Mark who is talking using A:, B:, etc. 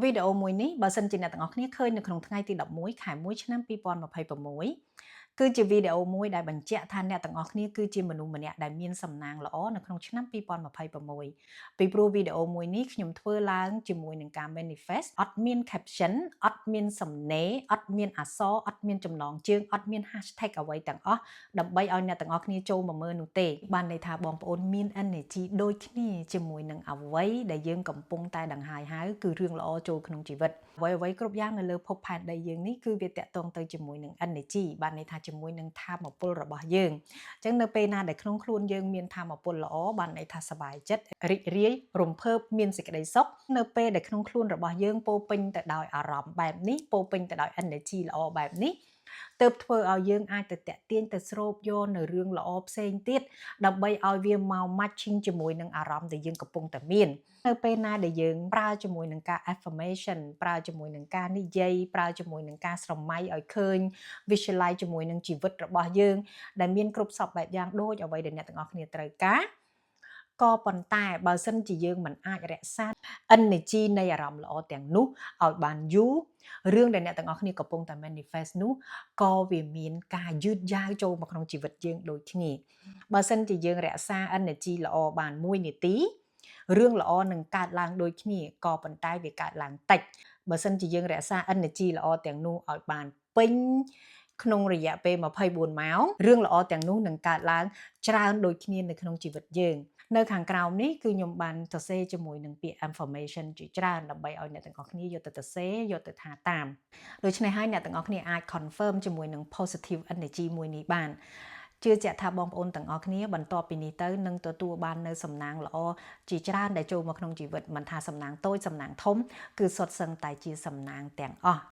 A: វីដេអូមួយនេះបើសិនជាអ្នកទាំងអស់គ្នាឃើញនៅក្នុងថ្ងៃទី11ខែ1ឆ្នាំ2026គឺជាវីដេអូមួយដែលបញ្ជាក់ថាអ្នកទាំងអស់គ្នាគឺជាមនុស្សម្នាក់ដែលមានសំណាងល្អនៅក្នុងឆ្នាំ2026ពីព្រោះវីដេអូមួយនេះខ្ញុំធ្វើឡើងជាមួយនឹងការ manifest អត់មាន caption អត់មានសំណេរអត់មានអក្សរអត់មានចំណងជើងអត់មាន hashtag អ្វីទាំងអស់ដើម្បីឲ្យអ្នកទាំងអស់គ្នាចូលមកមើលនោះទេបានន័យថាបងប្អូនមាន energy ដូចគ្នាជាមួយនឹងអ្វីដែលយើងកំពុងតែដង្ហាយហៅគឺរឿងល្អចូលក្នុងជីវិតអ្វីអ្វីគ្រប់យ៉ាងនៅលើភពផែនដីយើងនេះគឺវាតាក់ទងទៅជាមួយនឹង energy បានន័យថាជាមួយនឹងថាមពលរបស់យើងអញ្ចឹងនៅពេលណាដែលក្នុងខ្លួនយើងមានថាមពលល្អបានន័យថាសប្បាយចិត្តរីករាយរំភើបមានសេចក្តីសុខនៅពេលដែលក្នុងខ្លួនរបស់យើងពោពេញទៅដោយអារម្មណ៍បែបនេះពោពេញទៅដោយ energy ល្អបែបនេះទើបធ្វើឲ្យយើងអាចទៅតាក់ទាញទៅស្រូបយកនៅរឿងល្អផ្សេងទៀតដើម្បីឲ្យវាមក matching ជាមួយនឹងអារម្មណ៍ដែលយើងកំពុងតែមាននៅពេលណាដែលយើងប្រើជាមួយនឹងការ affirmation ប្រើជាមួយនឹងការនិយាយប្រើជាមួយនឹងការស្រមៃឲ្យឃើញ visualize ជាមួយនឹងជីវិតរបស់យើងដែលមានគ្រប់សពបែបយ៉ាងដូចអ្វីដែលអ្នកទាំងអស់គ្នាត្រូវការក៏ប៉ុន្តែបើសិនជាយើងមិនអាចរក្សា energy នៃអារម្មណ៍ល្អទាំងនោះឲ្យបានយូររឿងដែលអ្នកទាំងអស់គ្នាកំពុងតែ manifest នោះក៏វាមានការយឺតយ៉ាវចូលមកក្នុងជីវិតយើងដូចគ្នាបើសិនជាយើងរក្សា energy ល្អបាន1នាទីរឿងល្អនឹងកើតឡើងដូចគ្នាក៏ប៉ុន្តែវាកើតឡើងតិចបើសិនជាយើងរក្សា energy ល្អទាំងនោះឲ្យបានពេញក្នុងរយៈពេល24ម៉ោងរឿងល្អទាំងនោះនឹងកើតឡើងច្រើនដូចគ្នានៅក្នុងជីវិតយើងនៅខាងក្រោមនេះគឺខ្ញុំបានសរសេរជាមួយនឹងពាក្យ affirmation ជាច្រើនដើម្បីឲ្យអ្នកទាំងអស់គ្នាយកទៅសរសេរយកទៅថាតាមដូច្នេះហើយអ្នកទាំងអស់គ្នាអាច confirm ជាមួយនឹង positive energy មួយនេះបានជឿជាក់ថាបងប្អូនទាំងអស់គ្នាបន្ទាប់ពីនេះទៅនឹងទទួលបាននៅសំណាងល្អជាច្រើនដែលចូលមកក្នុងជីវិតមិនថាសំណាងតូចសំណាងធំគឺសុទ្ធសឹងតែជាសំណាងទាំងអស់។